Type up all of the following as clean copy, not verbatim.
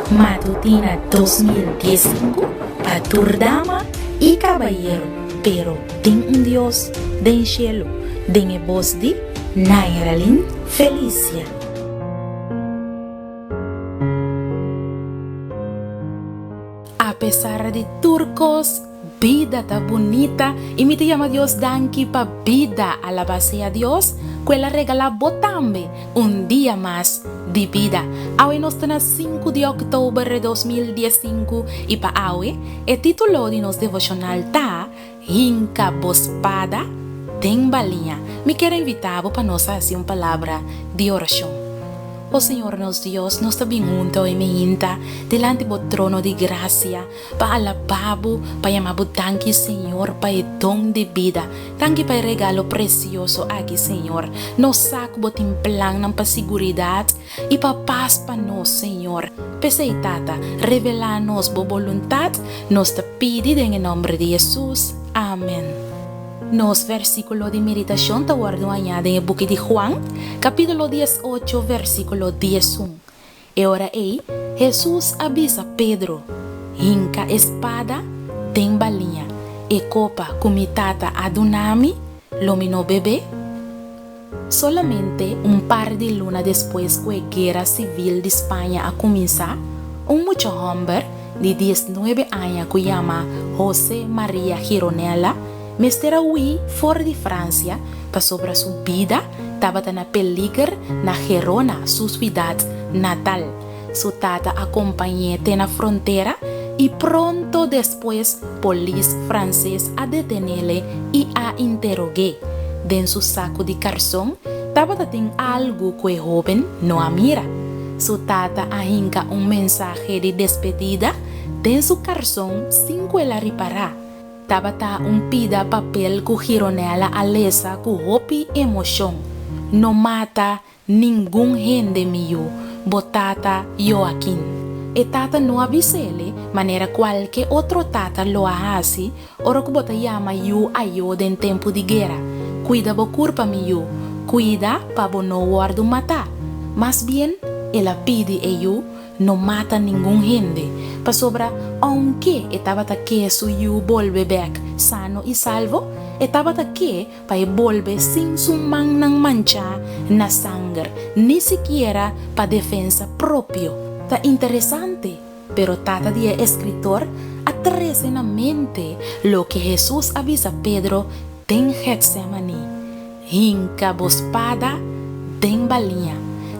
Matutina 2015 pa tur dama i kabayero, pero tin un Dios den shelu, den e bos di Nairalyn Felicia. Apesar di tur kos, bida ta bunita i mi ta yama Dios danki pa bida. Alabá sea Dios ku el a regalá bo tambe un dia mas di bida. Awe nos ta na sinku di òktober 2015 i pa awe e título di nos devoshonal ta Hinka bo spada den baliña. Mi kier a invitá bo pa nos hasi un palabra di orashon. O Señor nos Dios, nos ta bin hunto awe meinta dilanti bo trono di grasia pa alabá bo, pa yama bo danki, Señor, pa e don di bida. Danki pa e regalo presioso aki, Señor. Nos sa ku bo tin plannan pa siguridat i pa pas pa nos, Señor. P'esei, Tata, revelá nos bo boluntat, nos ta pidi den e nòmber di Hesus. Amen. Nos versíkulo di meditashon ta wòrdu hañá den e buki di Juan, kapítulo 18, versíkulo 11. E ora ei, Hesus a bisa Pedro, Hinka e spada den baliña. E kopa ku mi Tata a duna mi, lo mi no bebé? Solamente un par di luna despues ku e Guera Sivil di Spaña a kuminsá, un mucha hòmber di diesnuebe aña ku yama José María Gironella mester a hui for di Fransia pasobra su bida tabata na peliger na Gerona, su suidat natal. Su tata a kompañ'é te na frontera i pronto despues polis franses a detenele i a interog'é. Den su saku di karson tabata tin algu ku e hóben no a mira. Su tata a hinka un mensahe di despedida den su karson sin ku el a ripará. Tabata un pida papel ku Gironella a lesa ku hopi emoshon, No mata Ningun hende mi yu, bo tata Joaquin. E tata no a bis'ele manera kualke otro tata lo a hasi ora ku bo ta yama yu ayó den tempu di guera, Kuida bo kurpa mi yu, kuida pa bo no wòrdu matá. Mas bien, el a pidi e yu no mata ningun hende, pasobra ounke e tabata ke su yu bolbe bèk sano i salvo, e tabata ke pa e bolbe sin su mannan manchá na sanger, ni sikiera pa defensa propio. Ta interesante, pero tata di e eskritor a trese na mente loke Hesus a bisa Pedro den Getsemaní, Hinka bo spada den baliña.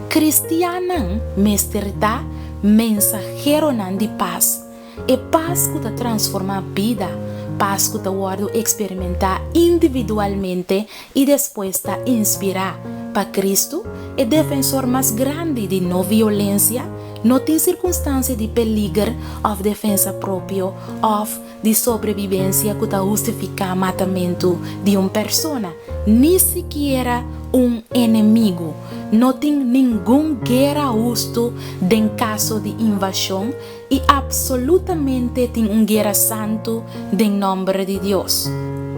Kristiannan mester ta mensaheronan di pas. E pas ku ta transformá bida, pas ku ta wòrdu eksperimentá individualmente i despues ta inspirá pa Kristu, e defensor mas grandi di no violensia, no tin sirkunstansia di peliger òf defensa propio òf di sobrebibensia ku ta hustifiká matamentu di un persona, ni sikiera un enemigu. No tin ningun guera hustu den kaso di invashon I absolutamente tin un guera santu den nòmber di Dios.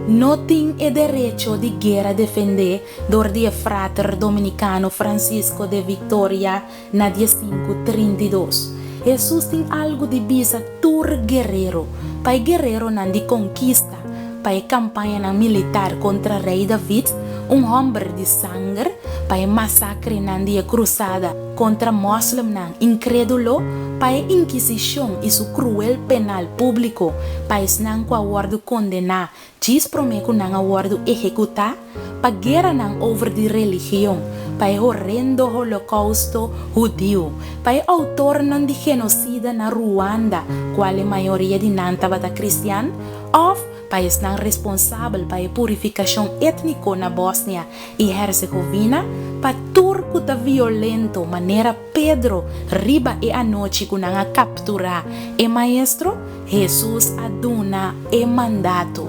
No tin e derecho di guera defendé dor di e frater dominikano Francisco de Victoria na diesinku 32. Hesus tin algu di bisa tur guerero, pa e guereronan di konkista, pa e kampañanan militar kontra rei David, un hòmber di sanger, pa e masakrenan di e krusada kontra mòslemnan inkrédulo, pa e Inkisishon i su kruel penal públiko pa esnan ku a wòrdu kondená djis promé ku nan a wòrdu ehekutá, pa gueranan over di religion, pa e horendo Holokousto hudiu, pa e outornan di genosida na Ruanda, kual e mayoria di nan tabata kristian, òf pa esnan responsabel pa e purifikashon étniko na Bosnia i Herzegovina, pa tur ku ta violento manera Pedro riba e anochi ku nan a kapturá e Maestro, Hesus a duna e mandato,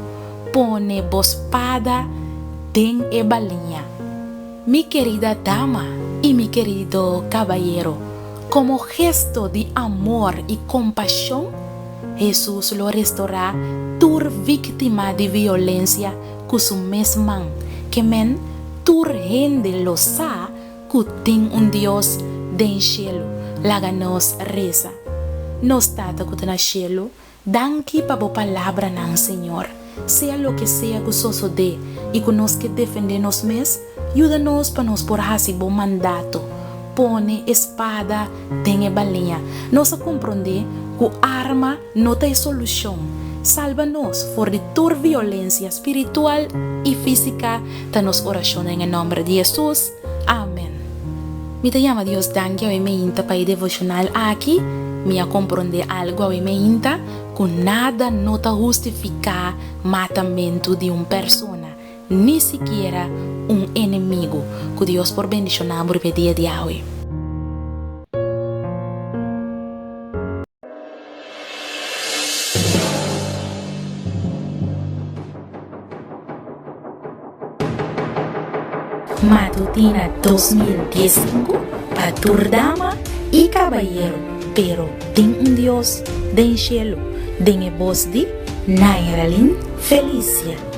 Pone bo spada den e baliña. Mi kerida dama i mi kerido kabayero, komo gesto di amor i kompashon, Hesus lo restorá tur víktima di violensia ku su mes man, ke men tur hende lo sa ku tin un Dios den shelu. Laga nos resa. Nos Tata ku ta na shelu, danki pa bo palabranan, Señor. Sea loke sea ku sosodé i ku nos ke defendé nos mes, yuda nos pa nos por hasi bo mandato, pone e spada den e baliña. Nos a komprondé ku arma no ta e solushon. Salba nos for di tur violensia spiritual i físika ta nos orashon den e nòmber di Hesus. Amen. Mi ta yama Dios danki awe meinta pa e devoshonal aki. Mi a komprondé algu awe meinta ku nada no ta hustifiká matamentu di un persona, ni sikiera un enemigu. Ku Dios por bendishoná bo riba e dia di awe. Matutina 2015 pa tur dama i kabayero, pero tin un Dios den shelu, den e bos di Nairalyn Felicia.